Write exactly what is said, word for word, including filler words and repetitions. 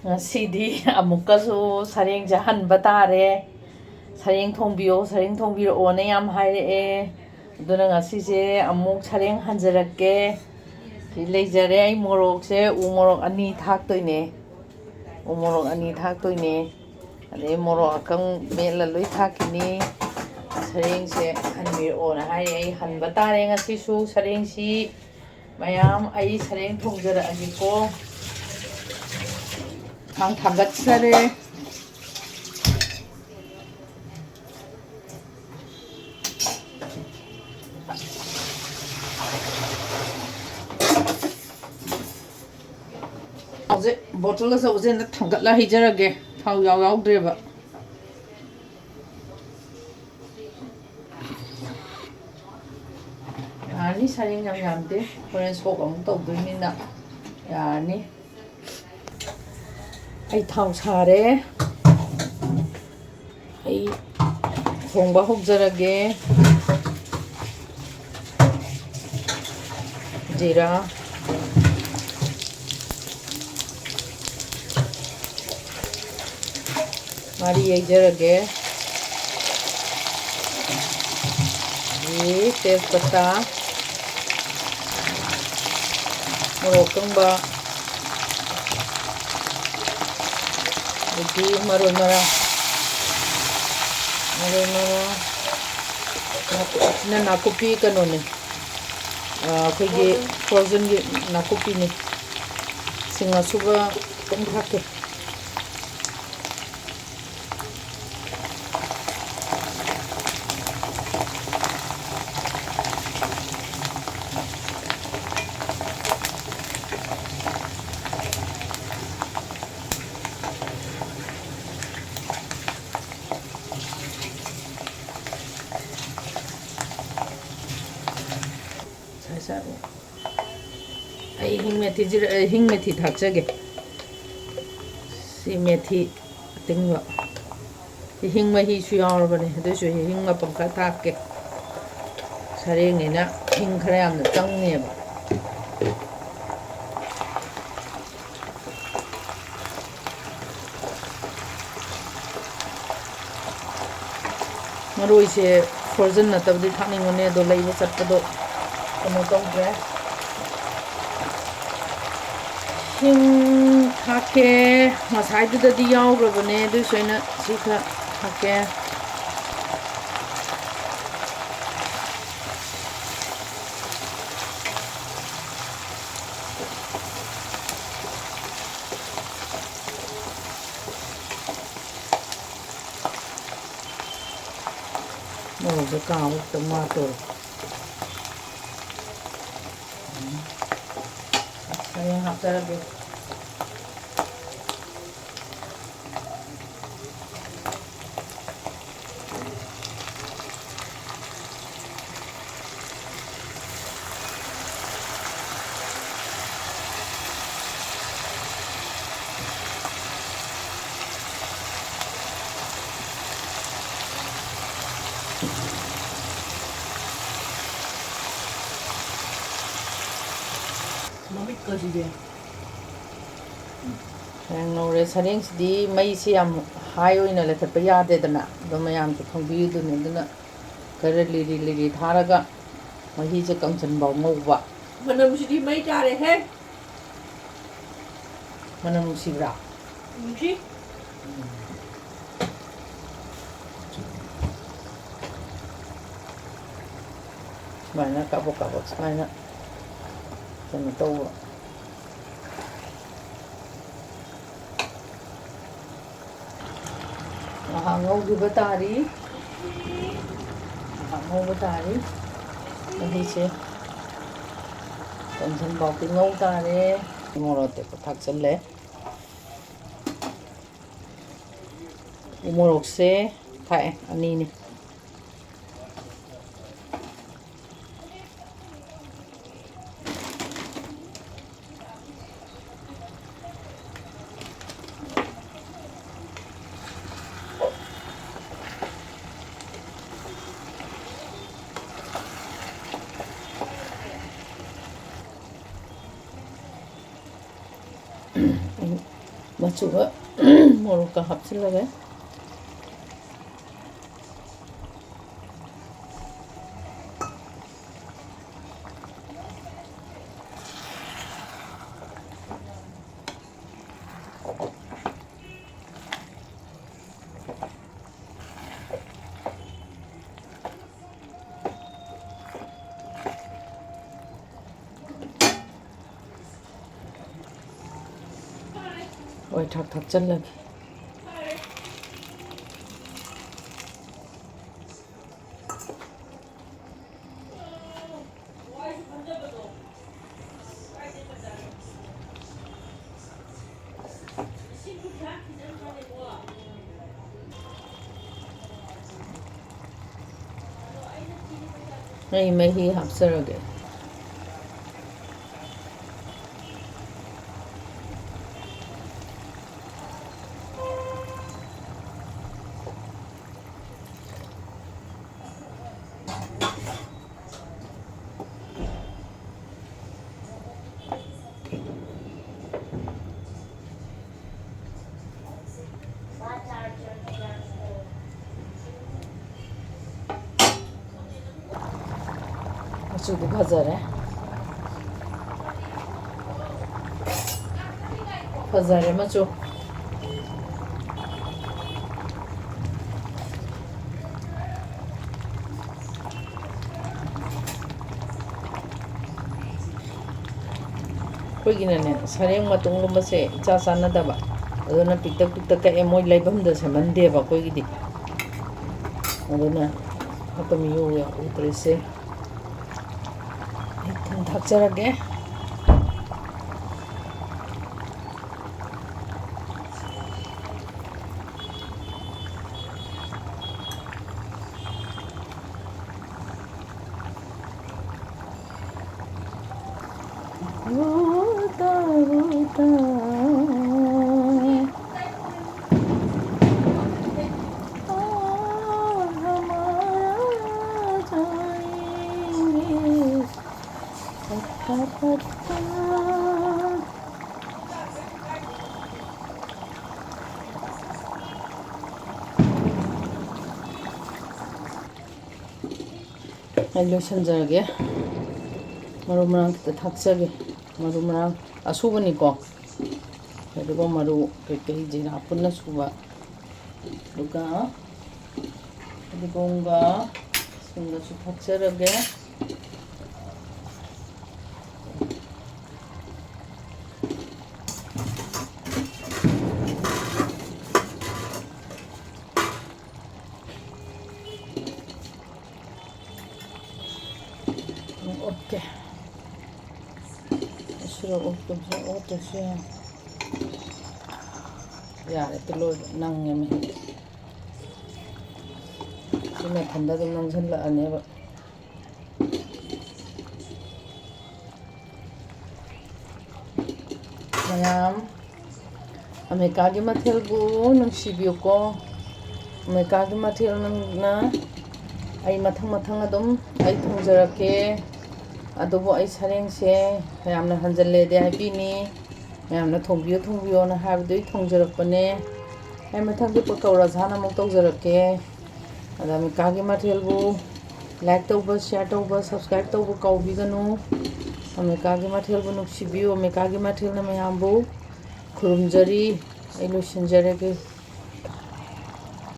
ꯉꯁꯤꯗꯤ ꯑꯃꯨꯛꯀꯁꯨ ꯁꯔꯦꯡꯁꯦ ꯍꯟꯕ ꯇꯥꯔꯦ꯫ ꯁꯔꯦꯡ ꯊꯣꯡꯕꯤꯌꯣ, ꯁꯔꯦꯡ ꯊꯣꯡꯕꯤꯔꯛꯑꯣꯅ ꯌꯥꯝ ꯍꯥꯏꯔꯛꯑꯦ꯫ ꯑꯗꯨꯅ ꯉꯁꯤꯁꯦ ꯑꯃꯨꯛ ꯁꯔꯦꯡ ꯍꯟꯖꯔꯛꯀꯦ꯫ ꯁꯤ ꯂꯩꯖꯔꯦ ꯑꯩ ꯃꯣꯔꯣꯛꯁꯦ, ꯎ ꯃꯣꯔꯣꯛ ꯑꯅꯤ ꯊꯥꯛꯇꯣꯏꯅꯦ꯫ ꯎ ꯃꯣꯔꯣꯛ ꯑꯅꯤ ꯊꯥꯛꯇꯣꯏꯅꯦ꯫ ꯑꯗꯩ ꯃꯣꯔꯣꯛ ꯑꯀꯪ ꯃꯦꯠꯂ ꯂꯣꯏ ꯊꯥꯛꯈꯤꯅꯤ꯫ ꯁꯔꯦꯡꯁꯦ ꯍꯟꯕꯤꯔꯛꯑꯣꯅ ꯍꯥꯏꯔꯦ꯫ ꯑꯩ ꯍꯟꯕ ꯇꯥꯔꯦ ꯉꯁꯤꯁꯨ ꯁꯔꯦꯡꯁꯤ꯫ ꯃꯌꯥꯝ, ꯑꯩ ꯁꯔꯦꯡ ꯊꯣꯡꯖꯔꯛꯑꯒꯦꯀꯣ꯫ ꯈꯥꯡ ꯊꯥꯡꯒꯠꯆꯔꯦ꯫ ꯍꯧꯖꯤꯛ ꯕꯣꯇꯜ ꯑꯆꯧꯕꯁꯦ ꯑꯝꯇ ꯊꯥꯡꯒꯠꯂ ꯍꯩꯖꯔꯒꯦ꯫ ꯊꯥꯎ ꯌꯥꯎ ꯌꯥꯎꯗ꯭ꯔꯦꯕ꯫ ꯌꯥꯔꯅꯤ, ꯁꯔꯦꯡ ꯌꯥꯝ ꯌꯥꯝꯗꯦ꯫ ꯍꯣꯔꯦꯟ ꯁꯣꯛ ꯑꯃꯨꯛ ꯇꯧꯗꯣꯏꯅꯤꯅ ꯌꯥꯔꯅꯤ꯫ ꯑꯩ ꯊꯥꯎ ꯁꯥꯔꯦ꯫ ꯑꯩ ꯊꯣꯡꯕ ꯍꯧꯖꯔꯒꯦ꯫ ꯖꯤꯔꯥ, ꯉꯥꯔꯤ ꯌꯩꯖꯔꯒꯦ꯫ ꯑꯗꯒꯤ ꯇꯦꯖꯄꯇꯥ, ꯃꯣꯔꯣꯛ ꯑꯀꯪꯕ, ꯑꯗꯒꯤ ꯃꯔꯣꯏ ꯃꯔꯥꯡ, ꯃꯔꯣꯏ ꯃꯔꯥꯡ, ꯅꯥꯀꯨꯞ-, ꯑꯁꯤꯅ ꯅꯥꯀꯨꯞꯄꯤ ꯀꯩꯅꯣꯅꯦ, ꯑ, ꯑꯩꯈꯣꯏꯒꯤ ꯐ꯭ꯔꯣꯖꯟꯒꯤ ꯅꯥꯀꯨꯞꯄꯤꯅꯦ꯫ ꯁꯤꯡ ꯑꯁꯨꯕ ꯈꯤꯇꯪ ꯊꯥꯛꯀꯦ꯫ ꯁꯥꯏ ꯁꯥꯏ꯫ ꯑꯩ ꯍꯤꯡ ꯃꯦꯊꯤꯁꯤꯗ, ꯑꯩ ꯍꯤꯡ ꯃꯦꯊꯤ ꯊꯥꯛꯆꯒꯦ꯫ ꯁꯤ ꯃꯦꯊꯤ ꯑꯇꯤꯡꯕ꯫ ꯁꯤ ꯍꯤꯡ ꯃꯍꯤꯁꯨ ꯌꯥꯎꯔꯕꯅꯦ, ꯑꯗꯨꯏꯁꯨ ꯍꯤꯡ ꯃꯄꯪ ꯈꯔ ꯊꯥꯛꯀꯦ꯫ ꯁꯔꯦꯡꯅꯤꯅ ꯍꯤꯡ ꯈꯔ ꯌꯥꯝꯅ ꯆꯪꯅꯦꯕ꯫ ꯃꯔꯣꯏꯁꯦ frozen ꯅꯠꯇꯕꯗꯤ ꯊꯥꯛꯅꯤꯡꯕꯅꯦ, ꯑꯗꯣ ꯂꯩꯕ ꯆꯠꯄꯗꯣ ꯀꯩꯅꯣ ꯇꯧꯗ꯭ꯔꯦ꯫ ꯁꯤꯡ ꯊꯥꯛꯀꯦ, ꯉꯁꯥꯏꯗꯨꯗꯗꯤ ꯌꯥꯎꯈ꯭ꯔꯕꯅꯦ, ꯑꯗꯨꯏꯁꯨ ꯑꯩꯅ ꯁꯤ ꯈꯔ ꯊꯥꯛꯀꯦ꯫ ꯃꯣꯔꯣꯛꯁꯦ ꯀꯥꯕ ꯈꯤꯇꯪ ꯋꯥꯠꯇꯣꯔꯦ꯫ ꯎꯝ꯫ ꯍꯌꯦꯡ ꯍꯥꯞꯆꯔꯒꯦ꯫ ꯃꯃꯤꯠꯀꯁꯤꯗꯤ꯫ ꯍꯌꯦꯡ ꯉꯧꯔꯦ꯫ ꯁꯔꯦꯡꯁꯤꯗꯤ ꯃꯩꯁꯤ ꯌꯥꯝ high ꯑꯣꯏꯅ ꯂꯩꯈꯠꯄ ꯌꯥꯗꯦꯗꯅ, ꯑꯗꯣ ꯃꯌꯥꯝꯁꯨ ꯈꯪꯕꯤꯗꯨꯅꯤ꯫ ꯑꯗꯨꯅ ꯈꯔ ꯂꯤꯔꯤ ꯂꯤꯔꯤ ꯊꯥꯔꯒ ꯃꯍꯤꯁꯦ ꯀꯪꯁꯟꯕ ꯉꯧꯕ꯫ ꯃꯅꯝꯁꯤꯗꯤ ꯃꯩ ꯇꯥꯔꯦꯍꯦ꯫ ꯃꯅꯝ ꯅꯨꯡꯁꯤꯕ꯭ꯔꯥ? ꯅꯨꯡꯁꯤ꯫ ꯁꯨꯃꯥꯏꯅ ꯀꯥꯕꯛ ꯀꯥꯕꯛ ꯁꯨꯃꯥꯏꯅ ꯀꯩꯅꯣ ꯇꯧꯕ꯫ ꯉꯥꯏꯍꯥꯛ ꯉꯧꯈꯤꯕ ꯇꯥꯔꯤ꯫ ꯉꯥꯏꯍꯥꯛ ꯉꯧꯕ ꯇꯥꯔꯤ꯫ ꯃꯍꯤꯁꯦ ꯀꯪꯁꯟ ꯐꯥꯎꯗꯤ ꯉꯧ ꯇꯥꯔꯦ꯫ ꯃꯣꯔꯣꯛ ꯑꯇꯦꯛꯄ ꯊꯥꯛꯆꯜꯂꯦ꯫ ꯎ ꯃꯣꯔꯣꯛꯁꯦ ꯊꯥꯛꯑꯦ, ꯑꯅꯤꯅꯤ꯫ ꯃꯆꯨꯒ ꯃꯣꯔꯣꯛꯀ ꯍꯥꯞꯆꯤꯜꯂꯒꯦ꯫ ꯍꯋꯥꯏ ꯊ꯭ꯔꯥꯛ ꯊꯥꯛꯆꯜꯂꯒꯦ꯫ ꯑꯩ ꯃꯍꯤ ꯍꯥꯞꯆꯔꯒꯦ꯫ ꯃꯆꯨꯗꯤ ꯐꯖꯔꯦ꯫ ꯐꯖꯔꯦ ꯃꯆꯨ꯫ ꯑꯩꯈꯣꯏꯒꯤꯅꯅꯦ, ꯁꯔꯦꯡ ꯃꯇꯨꯝꯒꯨꯝꯕꯁꯦ ꯏꯆꯥ ꯆꯥꯟꯅꯗꯕ, ꯑꯗꯨꯅ ꯄꯤꯛꯇꯛ ꯄꯤꯛꯇꯛ ꯀꯛꯑꯦ꯫ ꯃꯣꯏ ꯂꯩꯐꯝꯗ ꯁꯦꯝꯍꯟꯗꯦꯕ ꯑꯩꯈꯣꯏꯒꯤꯗꯤ꯫ ꯑꯗꯨꯅ ꯃꯇꯨꯝ ꯌꯣ ꯌꯥꯎꯗ꯭ꯔꯤꯁꯦ꯫ ꯑꯩ ꯊꯨꯝ ꯊꯥꯛꯆꯔꯒꯦ꯫ ꯑꯩ ꯂꯣꯏꯁꯤꯟꯖꯔꯒꯦ꯫ ꯃꯔꯨ ꯃꯔꯥꯡ ꯈꯤꯇ ꯊꯥꯛꯆꯒꯦ꯫ ꯃꯔꯨ ꯃꯔꯥꯡ ꯑꯁꯨꯕꯅꯤꯀꯣ, ꯑꯗꯨꯒ ꯃꯔꯨ ꯀꯩꯀꯩ ꯖꯤꯔꯥ ꯄꯨꯟꯅ ꯁꯨꯕ, ꯑꯗꯨꯒ ꯐꯗꯤꯒꯣꯝꯒ ꯁꯤꯡꯒꯁꯨ ꯊꯥꯛꯆꯔꯒꯦ꯫ ꯑꯣꯠꯄꯁꯨ ꯑꯣꯠꯇ꯭ꯔꯁꯨ ꯌꯥꯏ꯫ ꯌꯥꯔꯦ, ꯇꯨ ꯂꯣꯏꯕ ꯅꯪꯉꯦ ꯃꯍꯤ꯫ ꯁꯤ ꯃꯊꯟꯗ ꯑꯗꯨꯝ ꯅꯪꯁꯤꯜꯂꯛꯑꯅꯦꯕ꯫ ꯃꯌꯥꯝ, ꯑꯃꯦꯔꯤꯀꯥꯒꯤ ꯃꯊꯦꯜꯕꯨ ꯅꯨꯡꯁꯤꯕꯤꯌꯨꯀꯣ꯫ ꯑꯃꯦꯔꯤꯀꯥꯒꯤ ꯃꯊꯦꯜꯅ ꯑꯩ ꯃꯊꯪ ꯃꯊꯪ ꯑꯗꯨꯝ ꯑꯩ ꯊꯣꯡꯖꯔꯛꯀꯦ꯫ ꯑꯗꯨꯕꯨ ꯑꯩ ꯁꯔꯦꯡꯁꯦ ꯃꯌꯥꯝꯅ ꯍꯟꯖꯜꯂꯦꯗꯤ ꯍꯥꯏꯕꯤꯅꯤ, ꯃꯌꯥꯝꯅ "ꯊꯣꯡꯕꯤꯌꯨ, ꯊꯣꯡꯕꯤꯌꯣꯅ" ꯍꯥꯏꯕꯗꯨꯒꯤ ꯊꯣꯡꯖꯔꯛꯄꯅꯦ꯫ ꯑꯩ ꯃꯊꯪꯗꯤ ꯄꯀꯧꯔꯥ ꯁꯥꯅ ꯑꯃꯨꯛ ꯇꯧꯖꯔꯛꯀꯦ꯫ ꯑꯗ ꯑꯃꯦꯔꯤꯀꯥꯒꯤ ꯃꯊꯦꯜꯕꯨ like ꯇꯧꯕ, share ꯇꯧꯕ, subscribe ꯇꯧꯕ ꯀꯥꯎꯕꯤꯒꯅꯨ꯫ ꯑꯃꯦꯔꯤꯀꯥꯒꯤ ꯃꯊꯦꯜꯕꯨ ꯅꯨꯡꯁꯤꯕꯤꯌꯨ꯫ ꯑꯃꯦꯔꯤꯀꯥꯒꯤ ꯃꯊꯦꯜꯅ ꯃꯌꯥꯝꯕꯨ ꯈꯨꯔꯨꯝꯖꯔꯤ꯫ ꯑꯩ ꯂꯣꯏꯁꯤꯟꯖꯔꯒꯦ꯫